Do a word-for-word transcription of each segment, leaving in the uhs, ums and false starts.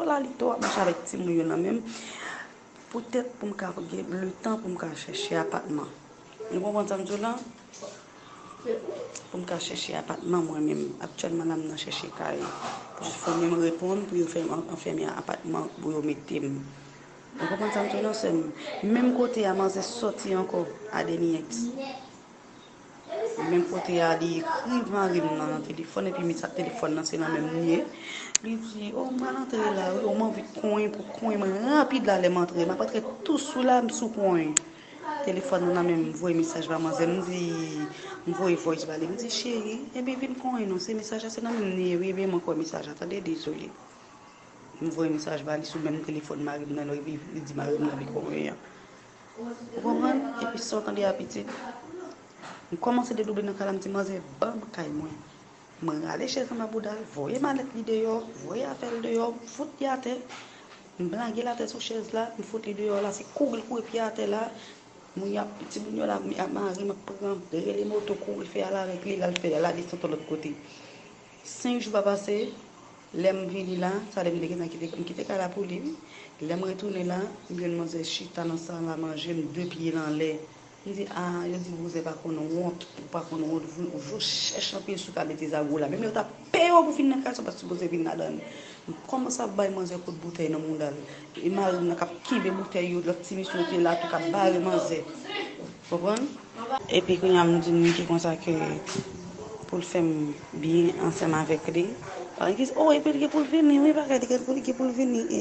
la li to ap mache avèk timoun yo nan men m. Poutèt pou m ka gen letan pou m ka chèche apatman. Nou konprann sa m di w la? Pou m ka chèche apatman mwen menm. Aktyèlman la m nan chèche kay. Pou fanmi m reponn pou yo fè m anfèmen apatman pou yo mete m. Ou konprann sa m di w la sè m? Menm kote a manzè sòti ankò, Adeniyex. Menm kote a li ekri mari m nan nan telefòn epi mesaj telefòn nan se nan men m li ye. Li di, o m pral antre la wi, o m anvi konyen pou konyen mwen rapid la lè m antre. M ap antre tou sou la m sou konyen. Telefòn nan nan men m, m voye mesaj ba manzè m, m di, m voye voice ba li, m di, cheri, ebyen vin konyen non, se mesaj la se nan men m li ye wi, ebyen m ankò mesaj la, tande, dezole. M voye mesaj ba li sou menm telefòn mari m nan, li di mari m nan li konyen an. Ou konprann? Epi sa w tande a pitit. M kòmanse dedouble nan kay la, m di manzè ban m kay mwen. Mwen rale chèz anba bouda l, voye malèt li deyò, voye afè l deyò, m fout li atè. M blage l atè sou chèz la, m fout li deyò la, se kouri l kouri pye atè la. Moun y ap, timoun yo la, m ap mare, m ap pran, rele moto, kouri fè al avèk li, l al fè, l al desann lòt kote. Senk jou pa pase, lè m vini la, sa lè m te gentan kite, m kite kay la pou li, wi. Lè m retounen la, m jwenn manzè chita nan sal a manje, m de pye l anlè. M di, a, yo di vouzè pa konn wont, ou pa konn wont, vou, vou chèch anpil si w ka mete zago la. Menm lè yo ta peye w pou fin nan kay sa, w pa t sipoze vin ladan l. M kòmanse ap bay manzè kout boutèy nan mouda l. E mari m nan k ap kenbe boutèy yo, lòt ti mesye yo te la tou k ap bare manzè. Konprann? Epi kounye a m di Niki konsa ke pou l fè m byen ansanm avèk li. Paske, o, epi l gen pou l vini, wi, bagay li gen pou l, gen pou l vini. E,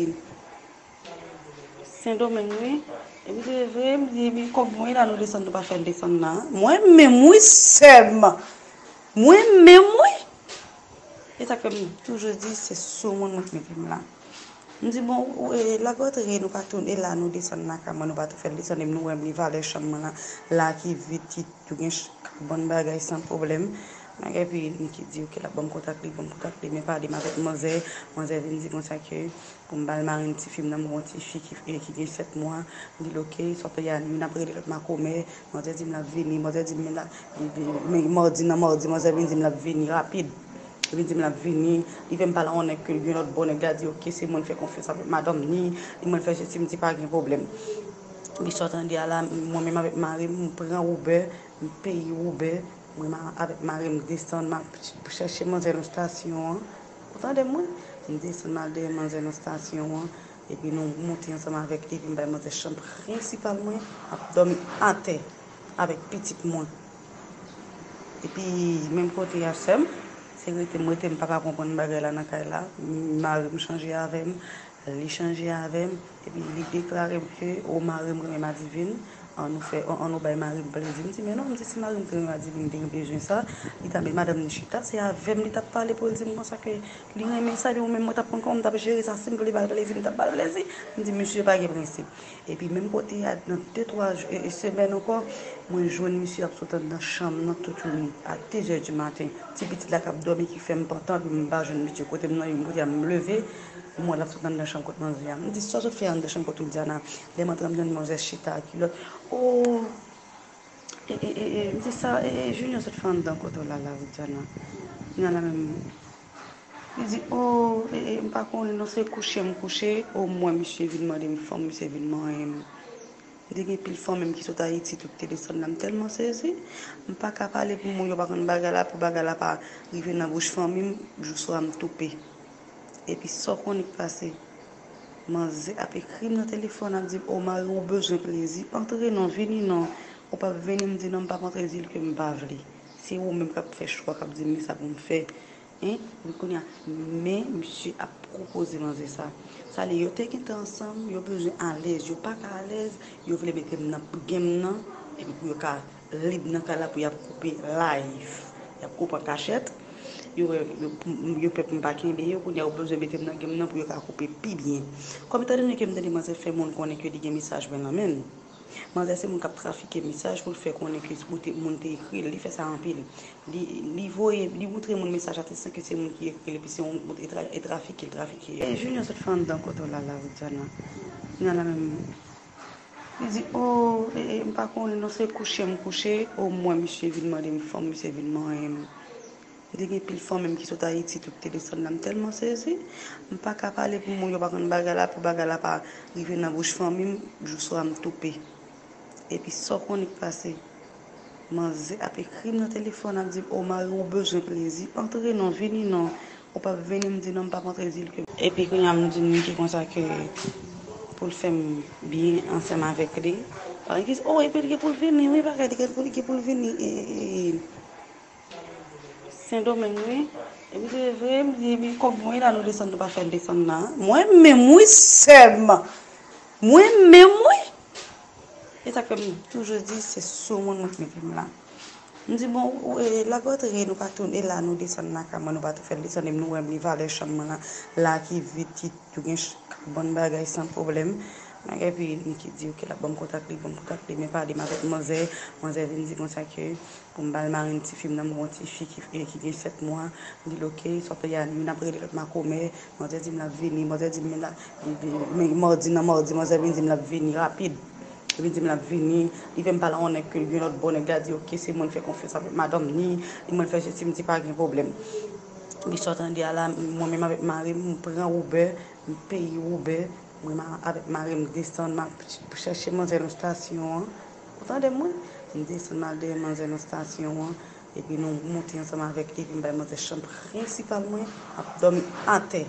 e, Sendomeng, wi. Epi se vre, m di, epi kòb mwen la, nou desann, nou pa fè l desann la. Mwen menm, wi, sè m. Mwen menm, wi. E sa k fè m toujou di, se sou moun mwen mete m la. M di, bon, ou, e, l ap rantre, nou pa tounen la, nou desann lakay mwen, nou pa tou fè l desann, e nou wè m li valè chanm mwen la, la ki vid, ki tou gen ch-, bon bagay san pwoblèm. Bagay, epi Niki di, oke, l ap ban m kontak li, ban m kontak li, men pale m avèk manzè, manzè vin di konsa ke, pou m ba l mari m tifi m nan, m gon tifi ki, ki gen sèt mwa. M di l, oke, sa fè y a youn ap rele lòt makomè. Manzè di m l ap vini, manzè di m l ap, men madi nan madi, manzè vin di m l ap vini rapid. Li vin di m l ap vini, li fè m pale a yon nèg ke l gen lòt bò, nèg la di, oke, se mwen l fè konfyans avèk madanm ni, li mwen l fè sesi, m di pa gen pwoblèm. Epi sa w tande a la, mwen menm avèk mari m, m pran Uber, m peye Uber, mwen ma-, avèk mari m desann, m al chèche manzè nan estasyon an. Ou tande mwen? M desann, m al dèyè manzè nan estasyon an. Epi nou monte ansanm avèk li, epi m bay manzè chanm prensipal mwen, m ap dòmi atè avèk pitit mwen. Epi menm kote a sè m, se rete m rete, m pa ka konprann bagay la nan kay la. Mari m chanje avè m, li chanje avè m, epi li deklare m ke, o, mari m renmen Madivin, an nou fè, an, an nou bay mari m plezi. M di, men non, m di, si mari m te renmen Madivin, li te gen bezwen sa, li ta met madanm ni chita, se avè m li t ap pale pou l di m konsa ke li renmen sa, li, ou menm mwen t ap pran kò m, m t ap jere sa, si m vle ba l plezi, m t ap ba l plezi. M di, misye pa gen prensip. Epi menm kote a, nan de, twa jou, e, e, semèn ankò, mwen jwenn misye ap sot anndan chanm nan toutouni a de zè di maten. Ti pitit la k ap dòmi ki fè m pantan, epi m pa jwenn misye kote m nan, yon kote a m leve, m wè l ap sot anndan chanm kot manzè a. M di, sa w sot fè anndan chanm kot Widiana? Lè m antre, m jwenn manzè chita ak kilòt. O! E, e, e, e, m di sa, e, e, Junior sot fè anndan kote w la la, Widiana. Kounya la menm, li di, o, e, e, m pa konnen non, se kouche m kouche, o, m wè misye vin mande m fanm, misye vin manyen m. M te gen pil fanmi m ki sot Ayiti, tout te desann la, m tèlman sezi, m pa ka pale pou moun yo pa konn bagay la, pou bagay la pa rive nan bouch fanmi m, jou swa m toupe. Epi sa w konnen k pase? Manzè ap ekri m nan telefòn, ap di m, o, mari w bezwen plezi, antre non, vini non. Ou p ap vini? M di non, m p ap antre, di l ke m pa vle. Se ou menm k ap fè chwa, k ap di m men sa pou m fè. Hein? Epi kounye a, men misye ap pwopoze manzè sa. Sa li, yo te gentan ansanm, yo bezwen alèz, yo pa ka alèz, yo vle mete m nan game nan, epi pou yo ka lib nan kay la pou y ap koupe live. Y ap koupe an kachèt. Yo, yo, yo pè pou m pa kenbe yo, kounye a yo bezwen mete m nan game nan pou yo ka koupe pi byen. Kòm etandone ke m tande manzè fè moun konnen ke li gen mesaj mwen nan men l. Manzè se moun k ap trafike mesaj pou l fè konnen ke moun te ekri l, li fè sa anpil. Li, li voye, li moutre moun mesaj la, te san ke se moun ki ekri l, epi se yon, e tra-, e trafike l, trafike l. E Junior sot fè anndan kote w la la, Widiana. Kounya la menm, li di, o, e, e, m pa konnen non, se kouche m kouche, o, m wè misye vin mande m fanm, misye vin manyen m. M te gen pil fanmi m ki sot Ayiti tou ki te desann la, m tèlman sezi. M pa ka pale pou moun yo pa konn bagay la, pou bagay la pa rive nan bouch fanmi m, jou swa m toupe. Epi sa w konnen k pase? Manzè ap ekri m nan telefòn, ap di m, "O mari, ou bezwen plezi? Antre non, vini non. Ou p ap vini?" M di, "Non, m p ap antre," di l ke. Epi kounye a m di l ki konsa ke pou l fè m byen ansanm avèk li. Paske, o, epi l gen pou l vini, wi, bagay, li gen pou, li gen pou l vini. E, e, Sendomeng, wi. Epi se vre, m di, epi kòb mwen la, nou desann, nou pa fè l desann nan. Mwen menm, wi, sè m. Mwen menm, wi. E sa k fè m toujou di, se sou moun mwen mete m la. M di, bon, ou, e, l ap rantre, nou pa tounen la, nou desann nan kay mwen, nou pa tou fè l desann, epi nou wè m li valè chanm mwen la, la ki vid, ki tou gen ch-, bon bagay san pwoblèm. Bagay, epi li ki di, ok, l ap ban m kontak li, ban m kontak li, men pale m avèk manzè, manzè vin di konsa ke pou m ba l mari m tifi m nan, m gon tifi ki, ki gen sèt mwa. M di l, "Ok, sa w te a, youn ap rele lòt makomè." Manzè di m l ap vini, manzè di m la, men madi nan madi, manzè vin di m l ap vini rapid. Li vin di m l ap vini, li fè m pale a yon nèg ke l gen lòt bò, nèg la di, "Ok, se mwen l fè konfyans avèk madanm ni, li mwen l fè sesi," m di, "Pa gen pwoblèm." Epi sa w tande a la, mwen menm avèk mari m, m pran Uber, m peye Uber, mwen ma-, avèk mari m desann, m ap ch-, chèche manzè nan estasyon an. Ou tande mwen? M desann, m al dèyè manzè nan estasyon an. Epi nou monte ansanm avèk li, epi m bay manzè chanm prensipal mwen, ap dòmi atè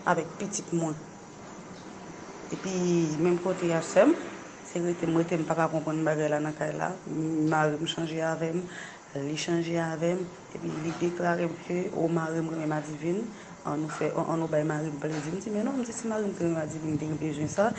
avèk pitit mwen. Epi menm kote a sè m, se rete m rete, m pa ka konprann bagay la nan kay la. Mari m chanje avè m, li chanje avè m, epi li deklare m ke, "O, mari m renmen madivin, an nou fè, an, an nou bay mari m plezi." M di, "Men non," m di, "si mari m te renmen madivin, li te gen bezwen sa."